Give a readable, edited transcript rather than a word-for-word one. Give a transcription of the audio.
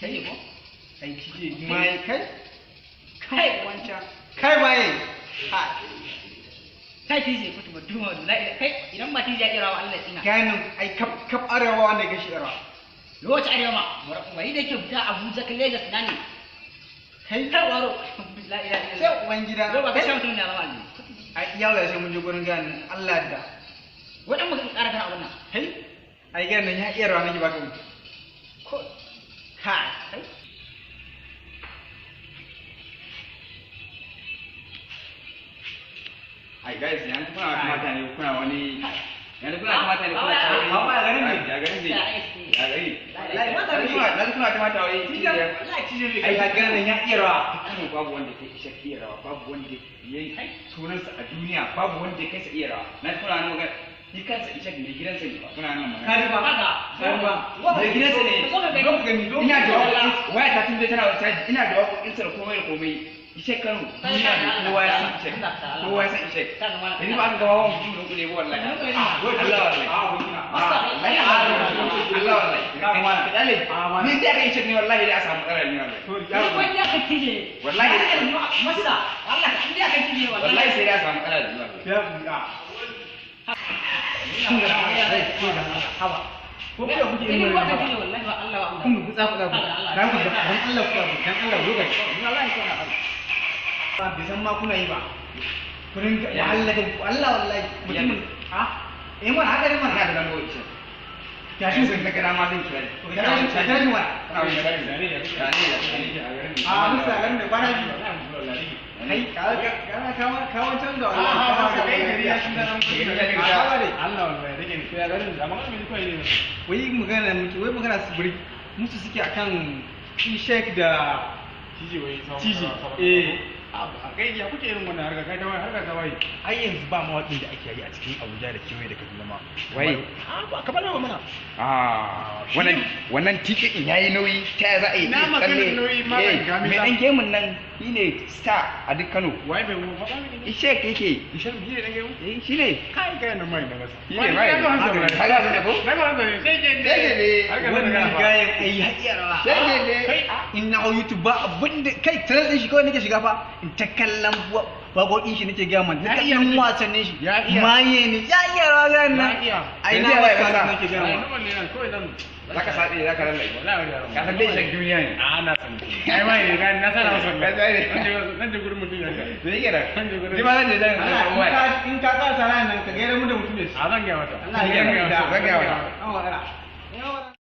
Kai ko? Ai tije mai kai. Kai. Wancan. Kai waye? Ha. Kai tije kutu duma la ila kai idan ba tije ya kira wa Allah tsina. Ganin ai kaf kaf arewa wanda gashi ira. Lokacin arewa ma wani da yake fita Abuja ka Lagos na ne. Kai Kai waro la ila illa. sai uban gida. Yau ba ka shan mutum ne ba ne. Ai yau da sai mun je gurin ganin Allah da. Wadan muka ƙara kana abun nan. Kai ai ganin ya iya rawa nake baka wuce. Ko Kai. kai. Ai guys, yanzu kuna kamata ne kuna wani yanzu kuna kamata ne kuna tare. Ba ba garin ne. Ya garin ne. Ya gari. Wallahi ba Yanzu kuna yanzu kuna kamata wai Tije wallahi tije ne Ai kai ganin ya iya rawa. Kano babu wanda kai Ishaq iya rawa, babu wanda yayi sunansa a duniya, babu wanda kai sa iya rawa. Na kuna nan magana ni kansa Ishaq mai gidansa ne ba. Kuna nan magana. Ka ji ba? Haka. Ka ji ba? Mai gidansa ne. Zo ka gani. Zo ka gani, zo ka Ina da gani. waƙoƙin waya ta tun tana wata caji, ina da waƙoƙin sa da komai da komai. Ishaq Kano duniya ne kowa ya san Ishaq. Kowa ya san Ishaq. Yanzu ba aka gaba wa mutum da kuɗe ba wallahi. Allah wallahi. Allah wallahi. Allah wallahi. Ni da kai Ishaq ne wallahi da a samu matsala ne wallahi. Ni wani ya kai tije. Wallahi. Masa Allah ka inda kai tije wallahi. Wallahi sai da a samu matsala ne wallahi. Ya Haba. Ko kuka kuke yin Ni wannan ba kai ba? tije wallahi ba Allah ba. Kun ku tsaku tsaku. Dan ku dan Allah ku tsaku, dan Allah ku ga. Wallahi ko na Allah. Ba bai san ma kuna yi ba. Ku rinka wahala da ku Allah wallahi mutumin ha eh mana haka ne mana. Ina da lambar Ishaq. Tashi Yanzu na gana ma zan kira ni. ku tashi ku tashi mana. Kana wani shari ne, ne, ne. A musa garin da kwana biyu. Kai ka ka ka ka wancan da wallahi. Ah, ah, kai gari ya shi nan. A ba dai. Allah wallahi rike ni. Ya garin da amma me kai ne. Wai magana muke wai magana su buri musu suke akan Ishaq da Tiji wai sabon. Tiji. Eh A kai ya kuke irin wannan harka kai ta wai harka ta wai. Ai yanzu ba mawaƙin da ake yi a cikin Abuja da kewaye da Kaduna ma. Wai. A ba kamar nawa mana. Ah, wannan wannan tikitin yayi nauyi ta ya za a yi Ina maganar nauyi, malam Eh, Gami mai za- dan gemun nan shine star a duk Kano. Wai bai mu faɗa mini. Ishaq yake. Ishar biye dan gaimu. Eh, shine. Kai kai nan mai da masa. Shi ne mai. Ka Ka ga su da ko? Na ga hansa ne. Sai ke ne. Sai ke ne. Harka ta wannan gaba. gayan ai ya iya rawa. Shege ne. In na hau YouTube ba abin da kai channel din shi kawai nake shiga fa in ta kallon waƙoƙin shi nake gaya man ta Ya iya kallon ne. wasannin shi Ya iya. maye ne ya iya rawa gayan nan Ya iya. ai na Yanzu ya wasu masa. nake gaya Ai man nan ne nan kawai zan. Zaka sabe zaka lallai. Wallahi wani yaro. Ka san dai Ishaq duniya ne. A na san. Ai mai ne na san na san. Ka san ne. Zan je gurin mutum ya ka. Me yake da? Zan je gurin. Ni ma zan je zan Allah, samu waya. in ka ƙara sana'a nan ka gaira mu da mutum ne A zan gaya mata. Allah ya Zan gaya mata. An wahala.